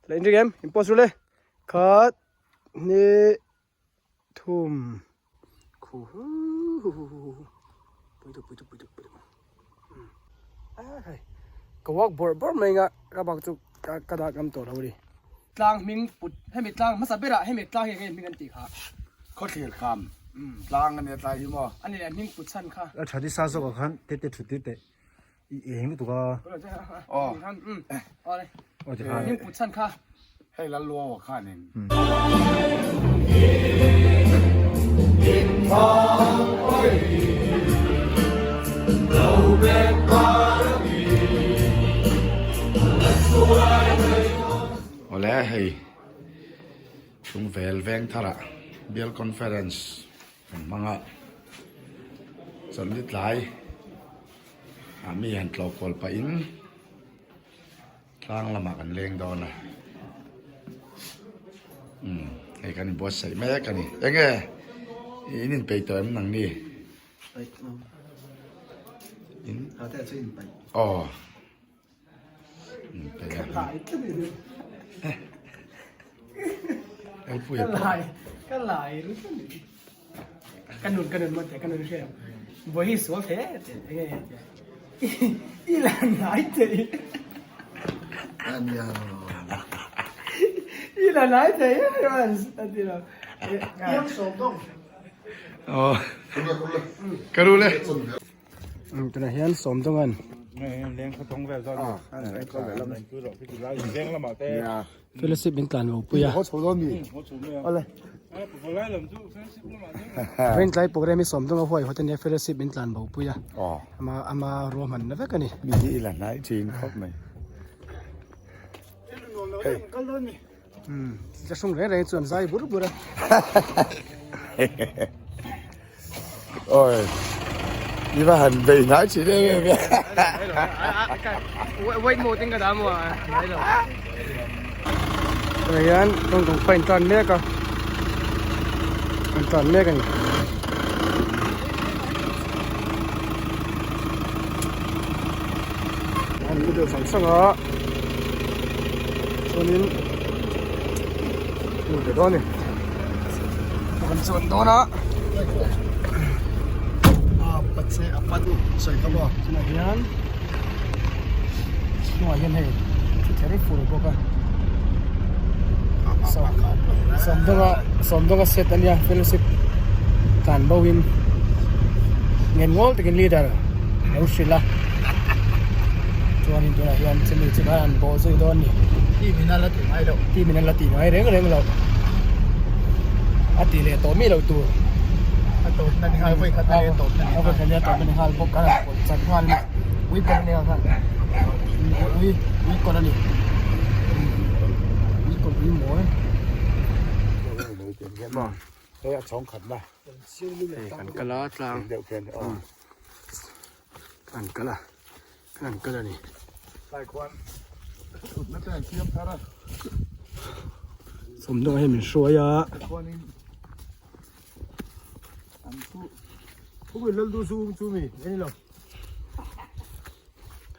Tla in ring em? In pause ru le. Khat hnih thum khu hu hu hu hu hu pui dup pui dup pui dup pui dup a hei ka walk bawrh bawrh mai nga ka bak chu ka ka dah ngam tawh lo a ni. Tlang hming put hemi tlang hmasa berah hemi tlang hi enge hming an tih kha. Khawthlir kham tlang a nia tlai hi maw. A ni leh hming put chhan kha. A tha nisa zawk ah khan tete thut tir teh. I eng lutuk a. Aw. Aw ti khan. Hming put chhan kha. Hei lal luau ah khanin. Awle hei Tlungvel Vengthara Bial Conference kan hmang a, chawlhni tlai ah mi han tlawh kual pahin tlang lamah kan leng dawn a umm hei kan inbuatsaih mek a ni enge in inpeih tawh em nang ni in aw inpeih a Ka lai ru Ka nun ka nun maw teh ka nun hria vawi hi sual thei e teh enge nge tia i la nai thei i la nai thei a ti lo ka ru le. Tunah hian Sawmdawnga'n fellowship min tlan lo pui a vawiin tlai program hi Sawmdawnga huai hawt ania fellowship min tlan bo pui a ama ama ruahmanna vek a ni. Mi hi i la hnai thin khawp mai. Umm ka hrung reng reng chuan zai bur bur a. Oi i va han bei hnai thin em em e. Wait mo ting ka dah maw a hnai lo. Tunah hian tawngtawng fa in tan mek a an tan mek a ni. An lu deuh sang sang a. Chuanin hmun ve dawn a ni kan chuan dawn a a patse a pat sawi kha maw chunah hian hnungah hian hei thi ther fur bawk a sawmdawnga sawmdawnga set a nia fellowship tlan bo in ngen ngawl takin leader lo hrilh a chuanin tunah hian chumi chu khan an bawh zui dawn a ni team in a la ti ngai loh team in a la ti ngai reng reng loh a ti leh tawh mi loh tur a tawp na ni nghal vawi khat a tawp na ni a vawi khat a tawp na ni nghal bawk a chat nghal a ni ui kawr a ni ang khan ui ui kawr a ni ui kawr ui mawi hei a chhawng khat na hei kan kal a tlang deuh khian aw kan kal a kan kal a ni tlai khuan thutna te an siam thar a sawmdawnga hi min hruai a khuanin an thu thu lal du chu chu mi ni lo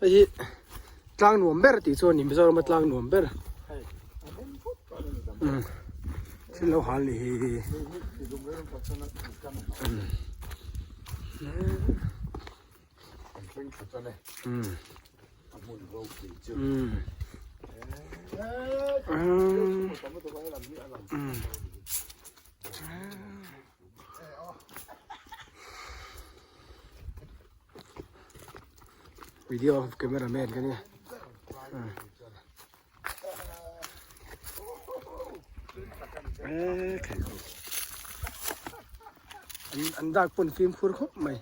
hei hi tlang nuam ber tih chu a ni Mizoram a tlang nuam ber thil lo hal ni hi Video camera man ka nia. An an dak pawn fimkhur khawp mai.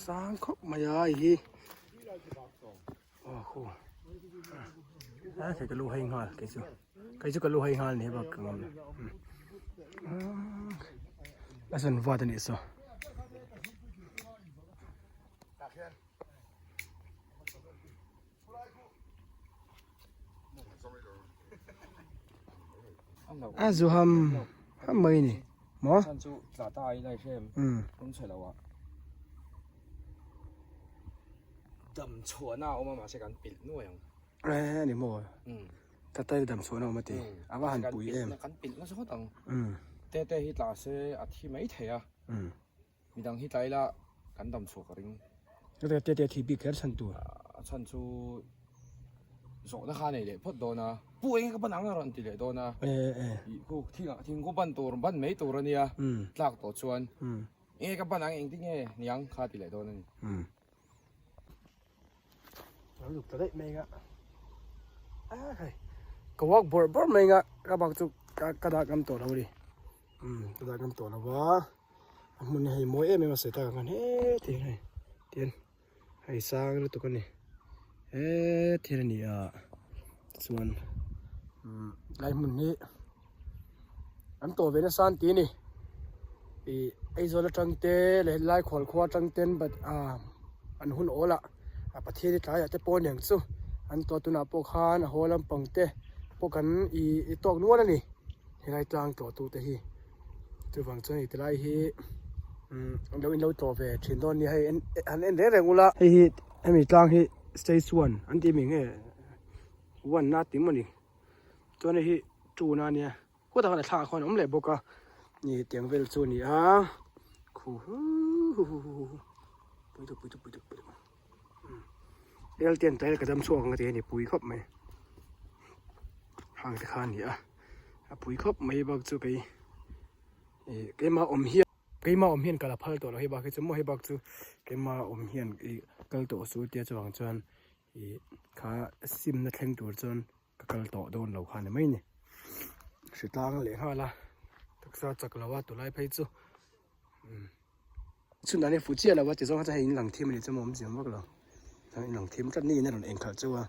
Sang khawp mai a hei hi aw khu a thei ka lu hei nghal kei chu kei chu ka lu hei nghal ni bak ka ngam a zan vat a nih saw. A zu ham ham mai ni maw? Chan chu tla ta ai lai hrem tum chhe lo a. Dam chhuahna a awm a mahse kan pilh nuai ang. Eh ni maw? Ta tai dam chhuahna a awm a ti. A va han pui em. Kan pilh nasa ngawt ang. Te te hi tla se a thi mai thei a. Midang hi tla ila kan dam chhuah ka ring. Te te te thi bik kher chhan tur. A chhan chu zawhna kha nei leh phawt dawn a. Pu eng ka ban ang a rawn ti leh dawn a. Ih khu thing ah thing khu ban tur ban mai tur a nia. Tlak tawh chuan enge ka ban ang engtin nge niang kha ti leh dawn a ni. Lo luk ta daih mai nga. Ka walk bawrh bawrh mai nga ka bak chu ka dah ngam tawh lo a ni. Ka dah ngam tawh lo a. A hmun hi hei mawi em em a sawi tak ang khan heti hian hei tihian hei sang lutuk a ni heti hian a ni a chuan umm lai hmun hi an tawh ve nasa an ti a ni ih Aizawl atang te leh helai khual khua atang ten but ah an hun awl ah a Pathian hi tlaiah te pawh aniang chu an tawh tunah pawh khan a haw lampang te pawh kan ih tawk nual a ni helai tlang tlawh tu te hi. Chuvang chuan hei tilai hi umm lo in lo tlawh ve thin dawn nia hei han en reng reng ula. Hei hi hemi tlang hi stage one an tih mi nge one na tih maw ni chuan hei hi two na ania khuatah khan a thlakah khuan a awm leh bawk a ni tiang vel chu a ni a khu huhuhuhuhu pui dup pui dup pui dup pui dup eltian tlai ka dam chhuak ang a ti a ni pui khawp mai hang te kha a ni a. A pui khawp mai bak chu kei ih keimah awm hian keimah awm hian kal a phal tawh lo hei bak hi chu maw hei bak chu keimah awm hian ih kal tawh su tia chuvang chuan ih kha simna thleng tur chuan ka kal tawh dawn lo kha ni mai ni hritlang leh nghal a taksa chak lo a tulai phei chu umm chhun an fuh chiah lo a ti zawng kha chuan hei in lang thim a ni chu maw awmzia vak lo in lang thim tlat niin a rawn engkhalh chu a.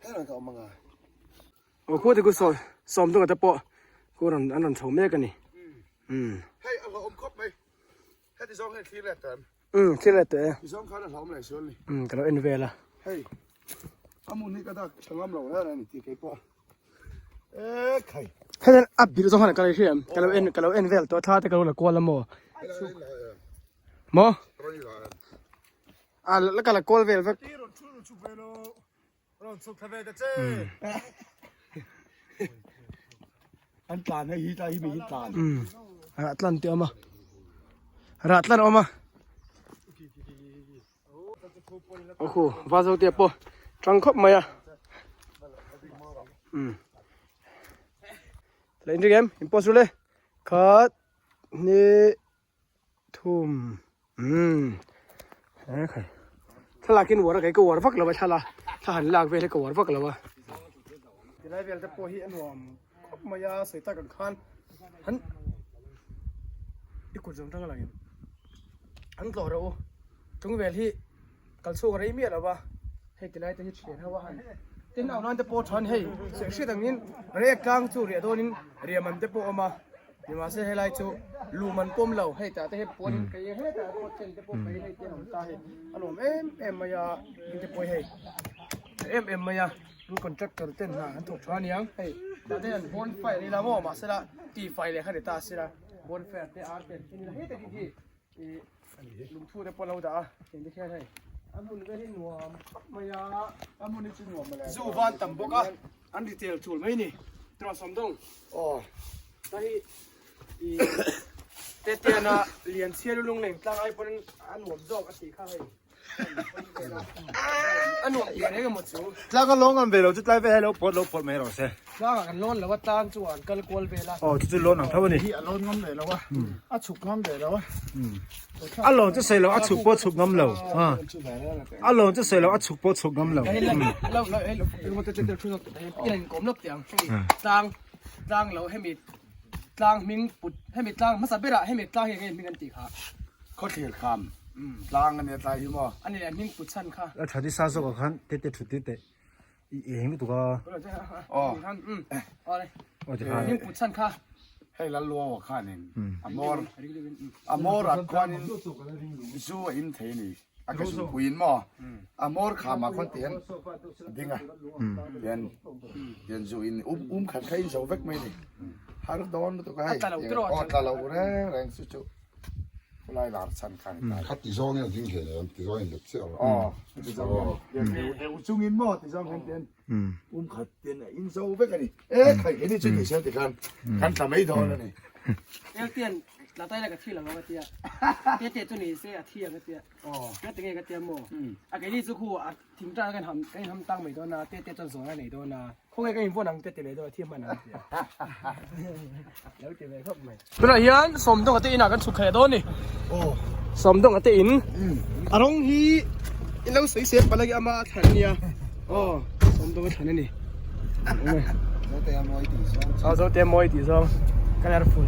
Aw khua te khu saw sawm dunga te pawh khu rawn an rawn chho mek a ni. Umm. Hei a hlauhawm khawp mai. Heti zawng hian thlir let tawh em? Umm thlir let tawh e. Ti zawng khan a hlauhawm leh sual ni. Umm ka lo en vel a. Hei a hmun hi ka dak tha ngam lo reng a ni tih kei pawh. E khai. Hei hian a bilh zawng khan ka lo hria em? Ka lo en ka lo en vel tawh thla te ka lo la kual a maw? Maw? A la ka la kual vel vek. Rawn chhuk thla ve ta che. An tlan hei hi tlai hi mi hi tlan. Rah tlan te awm a. Rah tlan awm a. Okhu va zo te pawh tang khawp mai a. La in ring em? In post ru le. Khat ni Thum umm he khai thlalak in uar a kei ka uar vak lo a thla thla han lak vel hi ka uar vak lo a tilai vel te pawh hi a nuam khawp mai a sawi tak ang khan han i kut zawng tang a lang em an tlawh rawh u chung vel hi Kal chhuak rei miah lo va, hei tilai te hi thian ho a han tin au nan te pawh than hei seh hriat angin riak tlang chu riah dawnin riah man te pawh a awm a nimahse helai chu lu man pawm lo hei tah te hi puanin kei hetah pawh chen te pawh kei hei te an awm ta hei a lawm em em mai a in te pawh hei tha em em mai a an contractor ten hna an thawk tha aniang hei tah te hian bonfire ila maw mahsela tihfai leh kha ni ta sela bonfire te ar te an khin ila hei te khi khi ih lungthu te pawh lo dah a tiang te khian hei a hmun vel hi nuam khawp mai a a hmun hi chu nuam mawle zu van tam bawk a an ri tel chul mai ni tiraw sawmdawng aw ta hi ih tetiana lian chhia lulung leng tlang ai pawhin a nuam zawk a tih kha hei a nuam tih reng emaw chu tlang a lawn ngam ve lo chu tlai vel hi lo pawt lo pawt mai rawh se tlang ah kan lawn lo a tlang chu an kal kual vel a aw chu chu lawn ang tho a ni hi a lawn ngam ve lo a a chhuk ngam ve lo a a lawn chu sawi lo a chhuk pawh chhuk ngam lo a lawn chu sawi lo a chhuk pawh chhuk ngam lo lo lo hei lo te te thu in kawm lawk tiang tlang tlang lo hemi tlang hming put hemi tlang hmasa berah hemi tlang hi nge hming an tih kha Khawthlir kham tlang a nia tlai hi maw? A ni leh hming put chhan kha. A tha nisa zawk ah khan te te thut teh i eng lutuk a. Aw. Aw ti khan. Hming put chhan kha. Hei lal luau ah khanin a mawr a mawr ah khuanin zu a in thei a ni. A ke zung puiin maw a hmawr khamah khawn ti hian a ding a tian tian zu in um um khat kha in zo vek mai ni har dawn lutuk a hei aw tla lo reng reng chu chu khulai lar chhan kha ni ta Kha ti zawng in a ding hle ang ti zawng in let chiah rawh. Aw ti zawng hian tian eu chungin maw ti zawng hian tian um khat tian a in zo vek a ni e khai kei ni chu ti se ti khan kan tla mai dawn a ni. Eltian tla tai la ka thi lo ang a tia te te chu ni se a thi ang a tia ka ti nge ka tia maw a keini chu khu a thingtang kan ham kan inham tang mai dawn a te te chuan zawn a nei dawn a khawnge ka invawn ang te ti leh dawn a thi hman ang a tia lo ti ve khawp mai. Tunah hian Sawmdawnga te inah kan chhuk khalh dawn a ni Sawmdawnga te in a rawng hi in lo sawi sep palh a ama a thlan a nia aw Sawmdawnga thlan a ni. Aw Zote a mawi tih zawng colourful.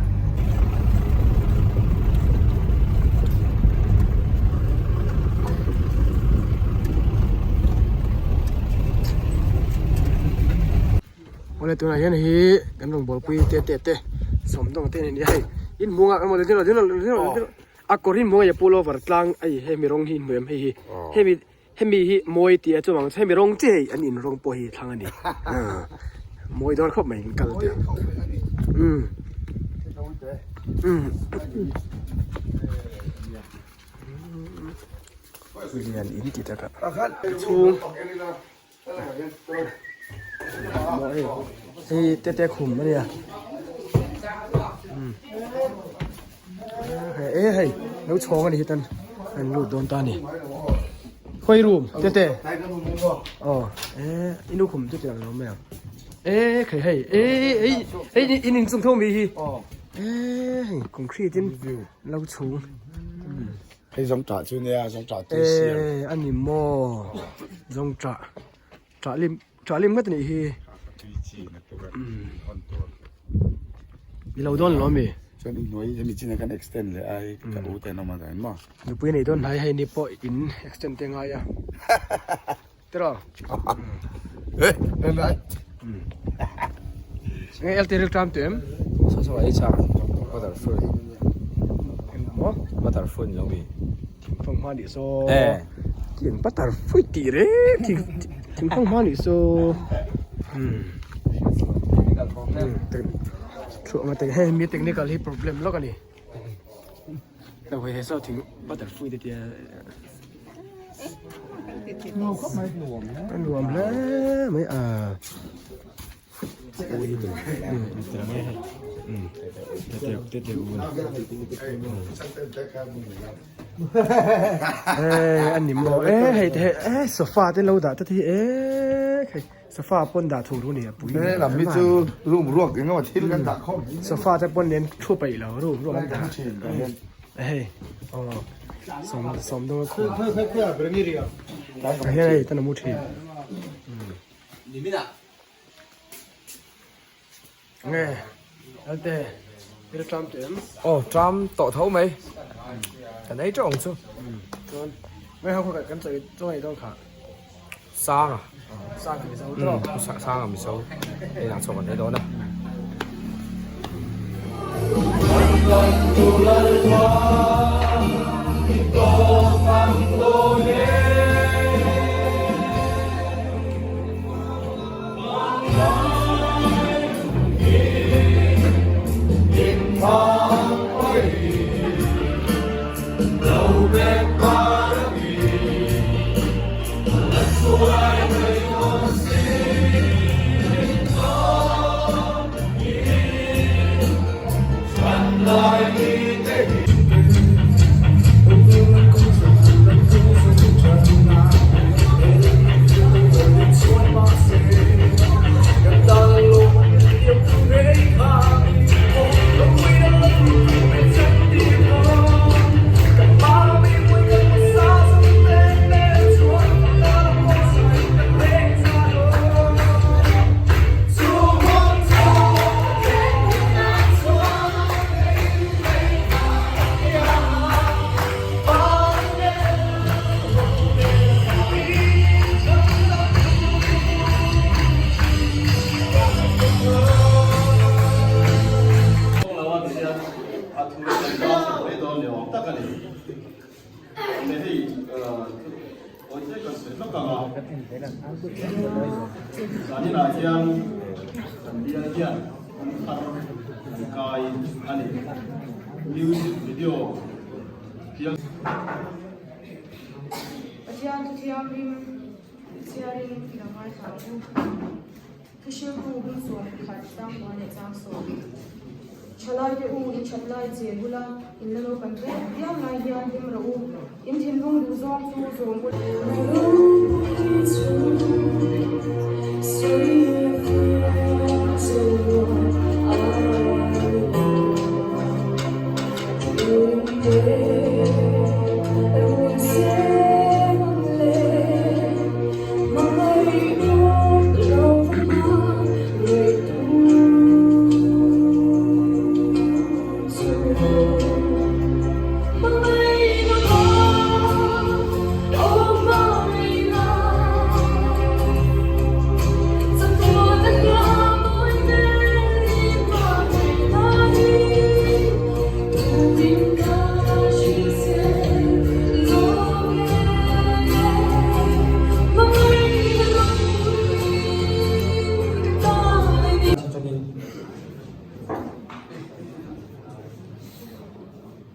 Awle tunah hian hi kan rawn bualpui te te te sawmdawng te nen hei in hmuh ang emaw dil dil dil a kawr hi hmuh a pullover tlang a hemi rawng hi in hmu em hei hi hemi Hemi hi mawi tih a chuang ang hemi rawng chiah hei an in rawng pawh hi thlang a ni mawi dawn khawp mai in kal te umm umm lian in ti taka chhung hei te te khum a nia umm e hei lo chhawng a ni hi tan an lut dawn ta a ni khawi room te te aw e i nu khum chu tiang lo mai ang e khai hei e ei hei in inchung tho mi hi e hei concrete in lo chhung hei zawng tah chu nia zawng tah tui siam e a ni maw zawng tah tah lim tah lim ngawt a nih hi i lo dawn lo ami chuan in hnuai hemi chin ah khan extend leh a hei ka u te an awm a dan maw nupui nei dawn hnai hei ni pawh in extend te ngai a tiraw nge LT ril tram tu em so so ai chak butter fruit maw butter fruit ni lo mi Thingfang hma nih saw tiang butter fruit tih reng thingfang hma nih saw thuah nga hei mi technical hi problem lawk a ni hei saw thing butter fruit a tia a nuam hle mai a. A ni maw e hei te hei sofa te lo dah te hi e hei sofa pawn dah thur hu ni a pui he lam hi chu room ruak eng emaw thil kan dah khawm sofa te pawn nen thu peih lo room ruak an dah hei aw sawm sawm deuh a khum hei tan a mu thin. Nge Lalte i la tram teh em? Aw tram tawh tho mai kan ei teuh ang chu. Chuan nge ho kha kan chawi chaw ei dawn kha. Sanga. Sanga Mizo tawh. Sanga Mizo ei lah chaw kan ei dawn a. Pathian Thuthianghlim chhiarin i lo ngaithla ang u. Thihriltu hung 11 chang pua leh chang sawm. Thalaite u, in that lai chen ula, in la naupan vek viau lai hian hlim rawh u. In thinlung duh zawng chu zawm ula.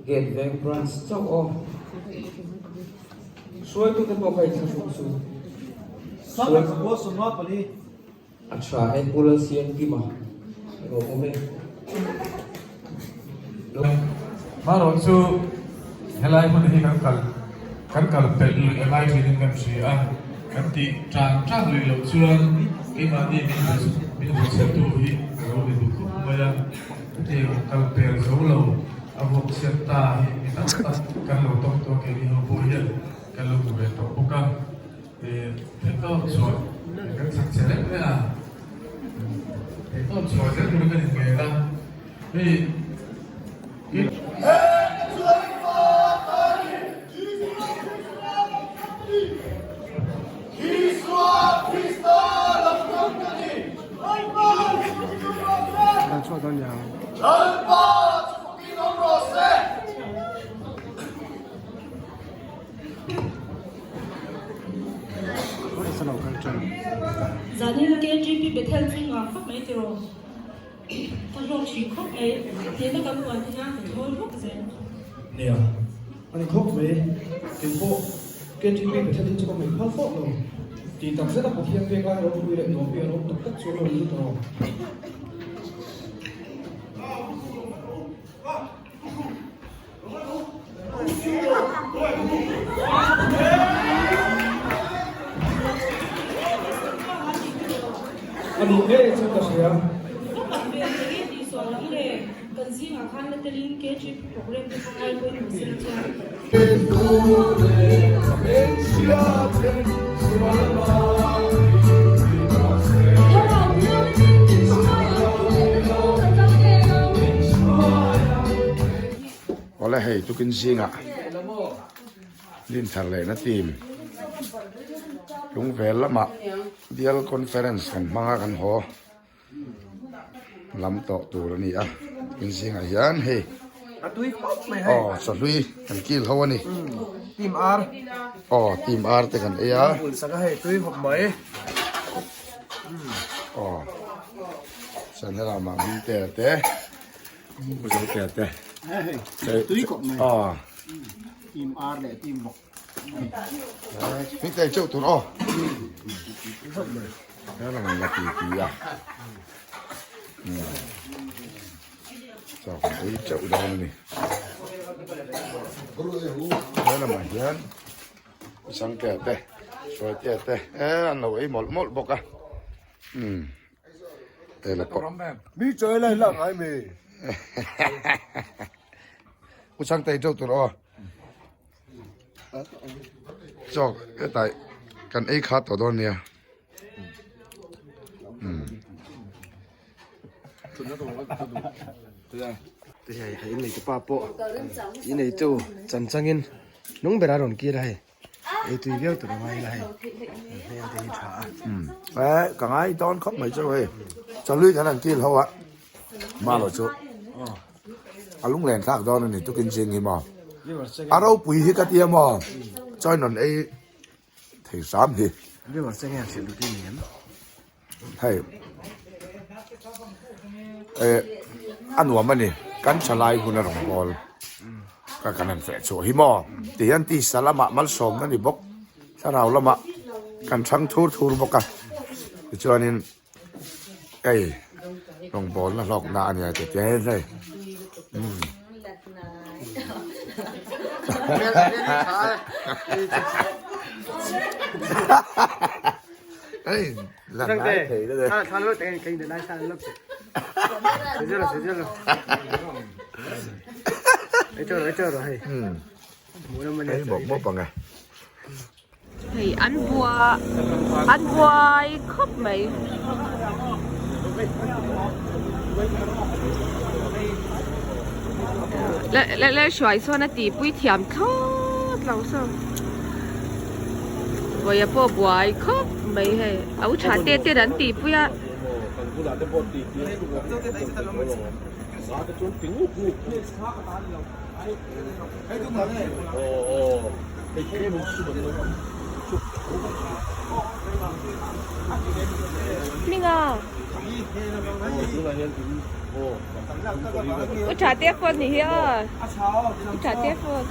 Gate veng branch chauh aw. Hruaitute pawh kha inthlahrung chu. A tha e Pu Lalsiamkima rawh awm e. Hmarawh chu helai hmun hi kan kal kan kal pelh luih a ngai thin in kan hria a, kan tih tan tan luih loh chuan keimahni min min hmuchhiattu hi a lo ni duh khawp mai a, hetiang kal pel zo lo a vuak chhiat ta hi mi tam tak kan lo tawk tawh a, keini ho pawh hian kan lo hmu ve tawh bawk a. Theihtawp chhuah kan chak che reng reng a, theihtawp chhuah zel turin kan inngel a, hei Zanin KGP Bethel chu nuam khawp mai tiraw? Ka hlawk thin khawp mai, hnehna kan buan hian ka thawl hlawk zel. Nia, a ni khawp mai, keipawh KGP Bethel hi chu ka hmei phal fawt lo. Tih tak zet a Pathian pek lai ropui leh nuam hi a rawm tak tak chu a lo ni lut tawh. A nih ngei chu ka hria. Awle hei tukin zingah Dinthar lehna team Lungvel lamah Bial Conference kan hmang a kan haw lam tawh tur a ni a tukin zingah hian hei aw chawhlui kan kil ho a ni Team R aw team R te kan ei a aw chuan helamah Hmingtea te. Tui kawp mai. Team R leh team bawk. Hming tel cheuh tur aw. He lang la ti ti a. Chaw kan ei cheuh dawn a ni. He lamah hian Sangtea te, Hruaitea te an lo ei mawlh mawlh bawk a. Mi chawi lai lak ngai mi. U chang tei teuh tur aw. Chawk hetai kan ei kha tawh dawn nia. Hei in nei tu pa pawh in nei tu chan changin nung ber a rawn kir a hei. Ei tui viau tur a ngai ila hei hmel te hi tha a. Eh ka ngai dawn khawp mai chu hei chawlui kan han kil ho a malo chu a lunglen thlak dawn a ni tukin zing hi maw. A ropui hi ka tia maw? Chawi nawn ei thei hram hi. Hei eh a nuam a ni kan thalai hun a rawn bawl ka kan han feh chhuah hi maw ti hian tisa lamah malsawmna ni bawk thlarau lamah kan thang thur thur bawk a tichuanin hei rawngbawlna hlawkna a nia ti tia hei umm. Hei an bua an buai khawp mai. Le le le hruai sawn a tihpui thiam thlawt lo saw. Vawiah pawh buai khawp mai hei a u tha te ten an tihpui a. Hminga U tha te phone ni hi aw U tha te phone.